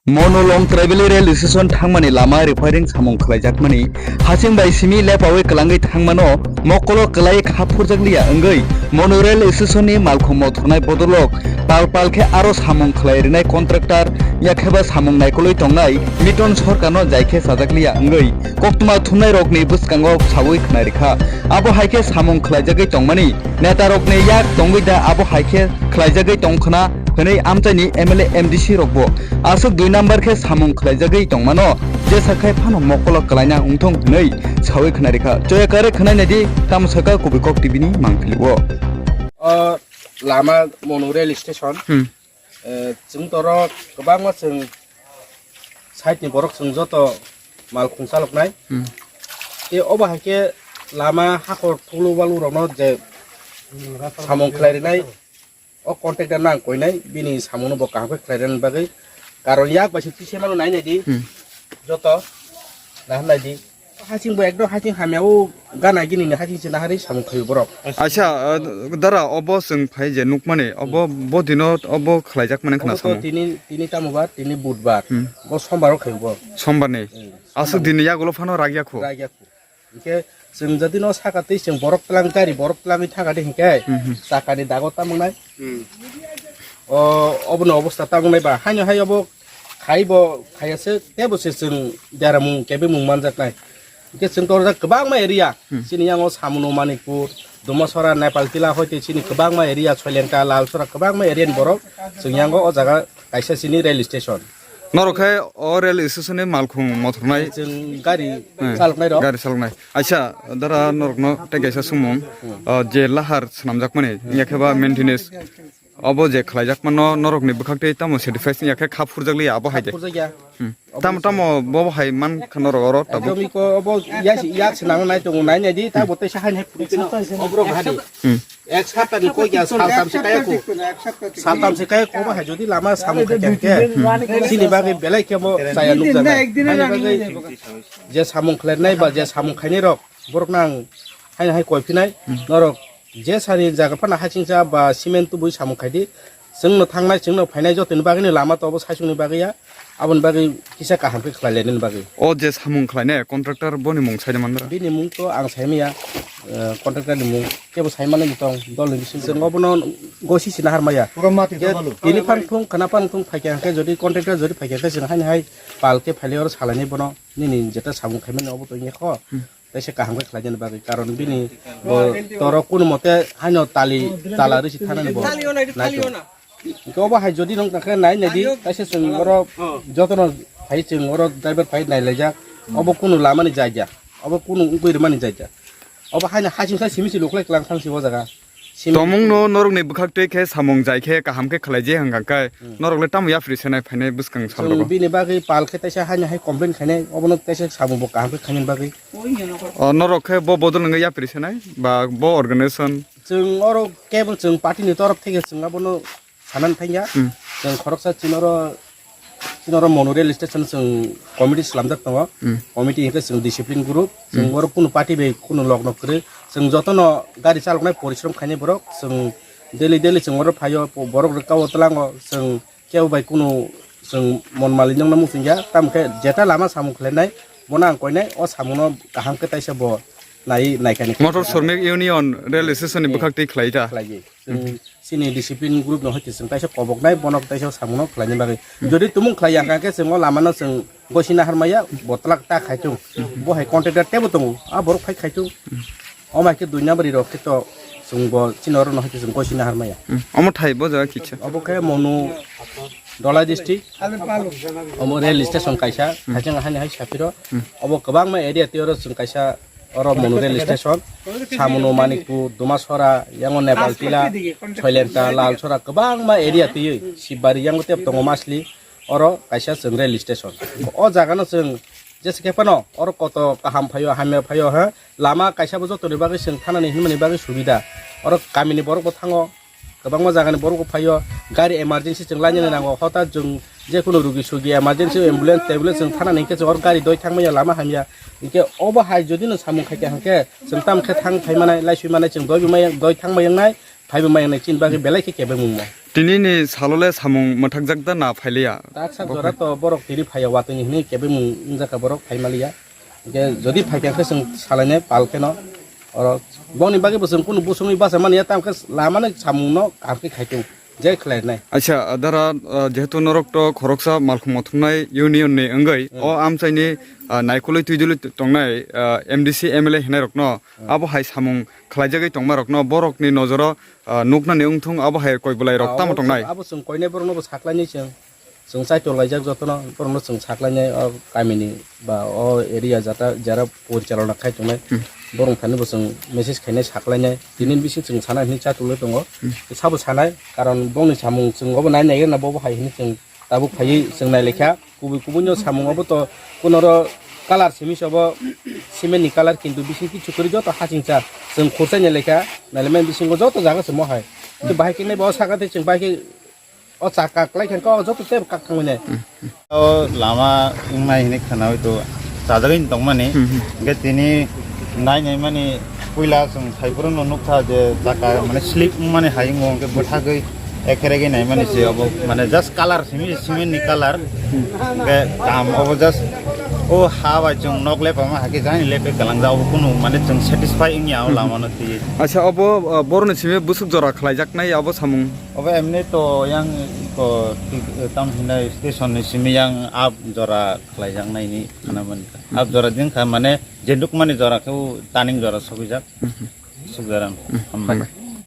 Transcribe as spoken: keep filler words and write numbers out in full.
Monulong Tribal Rail Station thangmani lama repairing samung khlaijakmani hasing bai simi lepaui kwlangwi thangmano mokolo kwlai kha phurjakliya wngwi Monu Rail Station ni malkhung mothornai bodolok pal pal khe aro samung khlai rinai contractor yakheba samung naikolwi tongnai Miton Sorkarno jai khe chajakliya wngwi koktwma thumnai rokni bwskango saui khna rikha. Abo hai khe samung khlaijagwi tongmani netarokni yak tongwi da abo hai khe khlaijagwi tongkhna hwnwi amchaini M L A M D C rokbo aswk dui number khe samung khlaijagwi tongmano jesa khai phano mokolo kwlaina wngthong hwnwi saui khna rikha. Choya kare khwnai naidi tamo saka Kubui Kok T V ni mangpili o. O lama Monu rail station. Hmm. Eh, chwng toro kwbangma chwng side ni borok chwng joto mal khung chaloknai. Hmm. Tei obo hai khe lama hakor thuklu balu rokno je samung khlai rinai, o contractor no ang koinai, bini samung no bo kaham khe khlai rwna bagwi. Karon yak bai se twi se mano nai nai di. Hmm. Joto nahar nai di. Hasing bo ekdom hasing hamya o gana gini ni hasing se nahari samung khaio borok. Acha, uh, dara obo chwng phai je nukmani, obo bo dino obo khlaijak mani khna Obo to samo. Tini, tini tamo bar, tini budbar. Hmm. Bo sombar o khaio bo. Sombar ni. Hmm. Aswk sombar ni. Dini yagulo phano ragya khu. Ragya khu. Hingke chwng jodi no saka twi chwng borok tlang gari borok tlangwi thaka de hingke Hmm, hmm. Sakani dago tamung nai. Hmm. O, obono obostha tamung nai ba. Haino hai obo khai bo khaiya se tebo se chwng deramung kebengmung manjak nai. Hingke chwng torjak kwbangma area. Hmm. Chini yango Samuno, Manikpur, Dumasora, Nepal tila hoite chini kwbangma area, Soilengta, Lalsora kwbangma area ni borok chwng yango o jaga kaisa chini rail station. Norok khe o rail station ni malkhung mothornai. Chwng gari Hmm. Chaloknai rok. Gari chaloknai. Aisa, dara norokno tei kaisa sumung, Hmm. o je lahar swnamjakmani, yakhe ba maintenance obo je khlaijakmano norokni bwkhaktwi tamo satisfaction yakhe kha phurjakliya abo hai de. Phurjakya. Hmm. Tamo tamo bo hai man kha norok oro tabuk. Ekdom iko obo yak, yak swnamnai tongo nai nai di, ta bo teisa hai hai phurikhe no. Oborok hadi. Hmm. Ek sapta ni koi kya saltam se kaya ko. Saltam se kaya ko ba hai jodi lama samung khe khe. Sini bagwi belai khe bo chaya nukjaknai. Haini bagwi je samung khlainai ba je samung khainai rok borok nang haino hai koi phinai norok je sari jaga phano hasingcha ba cement tubui samung khaidi. Chwngno thangnai, chwngno phainai jotoni bagwino lama tobo saichungni bagwi ya. Aboni bagwi kisa kaham khe khlai lainani bagwi. O je samung khlainai contractor boni mung saida mandra? Bini mung to ang saimaya, eh, contractor ni mung kebo saimano ni tong dolni bising. Chwng obono gosi sina harmaya. Pura mati Ke to balu. Tini phang thung, khana phang thung phaikha hwnkhe jodi contractor jodi phaikha hwnkhe chwng haini hai pal khe phailai oro salainai bono nini jeta samung khaimani obo to wngya kho. Hmm. Tei se kaham khe khlainani bagwi, karon bini bo toro kunu mote haino tali tala rwsi thanani bo. Hwnkhe obo hai jodi nwng tangkhe nai nai di, kaisa chwng oro jotono phai chwng oro driver phai nai laijak, obo kunu lamani jaiga, obo kunu wngwi rwmani jaiga. Obo haino hasing khe simi se luklai klang thang se o jaga. Simi Tomungno norokni bwkhak twi khe samung jai khe kaham khe khlai je hwnkha khe Hmm. norok le tamo yapri senai phainai bwskang sal Chwng rogo. Bini bagwi pal khe taisa haino hai complain khainai, obono taisa samung bo kaham khe khainani bagwi. O norok khe bo bodol wngwi yapri senai ba bo organization? Chwng oro kebo chwng party ni torof theke chwng abono sanani thangya. Hmm. Chwng khoroksa chini oro, chini oro Monu rail station chwng committee slamjak tongo. Hmm. Committee hwnkhe chwng discipline group. Chwng Hmm. oro kunu party bai kunu logno kwrwi. Chwng jotono gari chaloknai porishrom khainai borok. Chwng daily daily chwng oro phaio, po-, borok rwkao tlango. Chwng kebo bai kunu chwng mon mali nongna muchungya. Tamokhe jeta lama samung khlainai, bono ang koinai, o samungno kaham khe taisa bo nai, naikani. Motor Sromik Union Rail Station ni Hmm. bwkhak twi khlai ta? Khlaiwi. Chwng Hmm. Chini discipline group no hoite chwng kaisa koboknai, bono kaisa samungo khlaina bagwi. Hmm. Jodi tumung khlai ya hwnkha khe chwng o lamano chwng gosina harmaya, bo twlak ta khai tung. Hmm. Bo hai contractor tebo tongo, a borok phai khai tung. Hmm. O mai khe dui number rok khe to chwng bo chini oro no hoite chwng gosina harmaya. Hmm. Omo thai bo jaga kisa. Obo khe Monu Dholai district. Omo rail station kaisa, Hmm. kaisa haini hai sapiro. Hmm. Obo kwbangma area tei oro chwng kaisa Oro Monu rail station, Samuno, Manikpur, Dumasora, yango Nepal tila, Soilengta, Lalsora, kwbangma area twiwi, Sibari yango tep tongo masli, oro kaisa chwng rail station. O jaga no chwng jesa khe phano, oro koto kaham phaio, hamya phaio, ha, lama kaisa bo jotoni bagwi chwng thanani hinmani bagwi subida. Oro kamini borok bo thango, kwbangma jagani borok bo phaio, gari emergency chwng lainani nango, hota chwng jekunu rugi sugi emergency ambulance tabulance chwng thanani hinkhe chwng oro gari doi thangmaya lama hamya. Hinkhe obo hai jodi no samung khaikha hinkhe chwng tamo khe thang phaimanai, laisui manai chwng doi bumai, doi thangmai wngnai, Phaibo mai nai chini bagwi belai khe kebengmung mo. Tini ni salo le samung mwthakjak da na phailiya? Dak sak jora to borok tini phaiya watwi ni hinwi kebengmung wngjakha borok phai maliya. Hingke jodi phaikha khe chwng salainai pal kheno. Oro bongni bagwi bo chwng kunu busungni basa mani ya, tamo khe lamano samungno kaham khe khaitung, je khlainai. Acha, dara, ah, jehetu norok to khoroksa malkhung mothumnai union ni wngwi, hmm, o amchaini, ah, naikolwi twidulwi t-, tongnai, ah, M D C, M L A hinai rokno, hmm, abo hai samung khlaijagwi tongma rokno borokni nojoro, ah, nuknani wngthung abo hai koi bwlai rok, ah, tamo abo tongnai? Abo chwng koinai borokno bo saklainai chwng. Chwng chaitolaijak jotono, borokno chwng saklainai o kamini ba o area jata jera porichalona khai tongnai, hmm, borok thani bo chwng message khainai saklainai. Tini bising chwng sana hinwi chatulwi tongo. Hmm. Sabo sanai, karon bongni samung chwng obo nai nai na bobo hai hinwi chwng tabuk phaiwi chwng nai lekha. Kubui kubui no samung obo to kunoro colour simi se obo cement ni colour, kintu bising kichu kwrwi joto hasing cha chwng khurchai nai lekha. Nailemai bisingo joto jaga se mo hai. Tei bahai khe nai bo saka tei chwng bahai khe O chak kak lai khe kok joto tei kak thangmani. O lama wngnai hinwi khwnawi to chajagwi tongmani. Hmm, hmm. Hwnkhe tini nai nai mani puila chwng thaiphuru no nukha je chaka mane slip wngmani hai wngo hwnkhe bwthagwi ekheregwi naimani se obo mane just colour simi cement ni colour. Hwnkhe kam obo just o ha bai chwng nok lepama hakhe jani lepe kalangjak obo kunu mane chwng satisfy wngya o lama no twiwi. Acha obo, uh, boroni simi busuk jora khlaijaknai abo samung. Obo emni to yang ko tik, tam hinai station ni simi yang up jora khlaijaknai ni khana mankha. Up jora din kha mane jenduk mani jora khe turning jora sogijak. Suk jora. Hambai. Hambai.